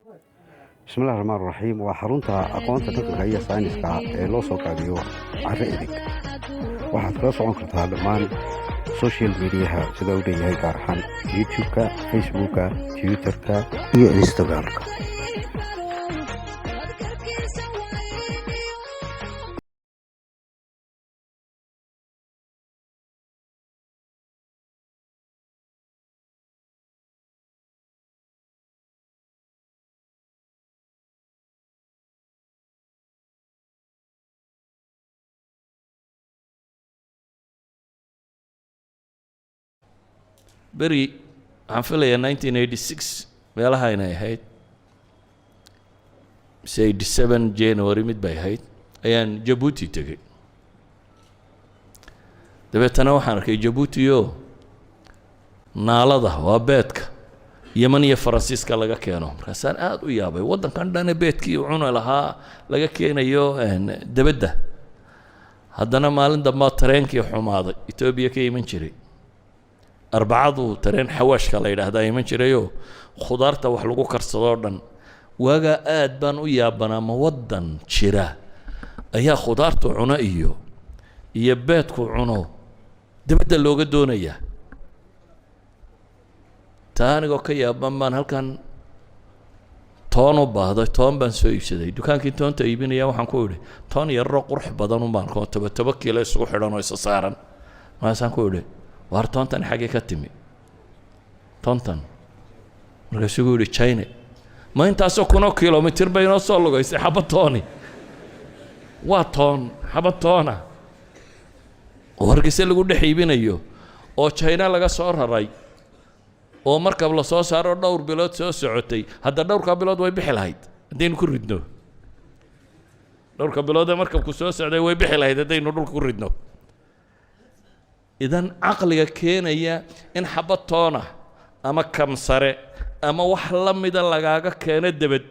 Bismillahi raxmaan raxiim. Waa xarunta aqoonta dhaqanka iyo sayniska ee loo soo gaabiyo Carre Edeg. Waxaad kala socon kartaa dhammaan social mediaha sida uu leeyahay, gaar ahaan YouTube-ka, Facebooka, Twitterka iyo Instagramka. Beri waxaan filayaa 1986 meelaha inay ahayd mise 87 January mid bay ahayd, ayaan Jabuuti tegey. Dabeetana waxaan arkay Jabuuti oo naalada waa beedka Yeman iyo Faransiiska laga keeno. Markaasaan aada u yaabay, waddankan dhane beedkii uu cuni lahaa laga keenayo debedda. Haddana maalin dambaa tareenkii xumaaday Etoobiya ka iman jiray. Arbacadu tareen xawaashka la yidhaahdaa iman jirayoo khudaarta wax lagu karsadoo dhan. Waagaa aad baan u yaabanaa, ma waddan jira ayaa khudaartu cuno iyo beedku cuno debadda looga doonayaa? Taa anigoo ka yaaban baan halkan toon u baahday. Toon baan soo iibsaday. Dukaankii toonta iibinaya waxaan ku idhi, toon yararoo qurux badan un baan koo 10 10 kiilo isugu xidhan oo isa saaran. Markaasaan ku idhi, "Waar, toontan xaggee ka timi toontan?" Markaasuu ku yidhi, "China." Ma intaasoo kunoo kilomitir bay inoo soo lugaysay xabad tooni? Waa toon, xabad toona oo Hargeysa lagu dhex iibinayo oo China laga soo raray oo markab la soo saaro, dhowr bilood soo socotay. Hadda dhowrka bilood way bixi lahayd haddaynu ku ridno. Dhowrka bilood ee markabku soo socday way bixi lahayd haddaynu dhulka ku ridno. Idan caqliga keenaya in xabad toona ama kamsare ama wax la mida lagaaga keeno debed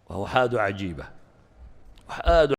waa wax aada u cajiiba, wax aada u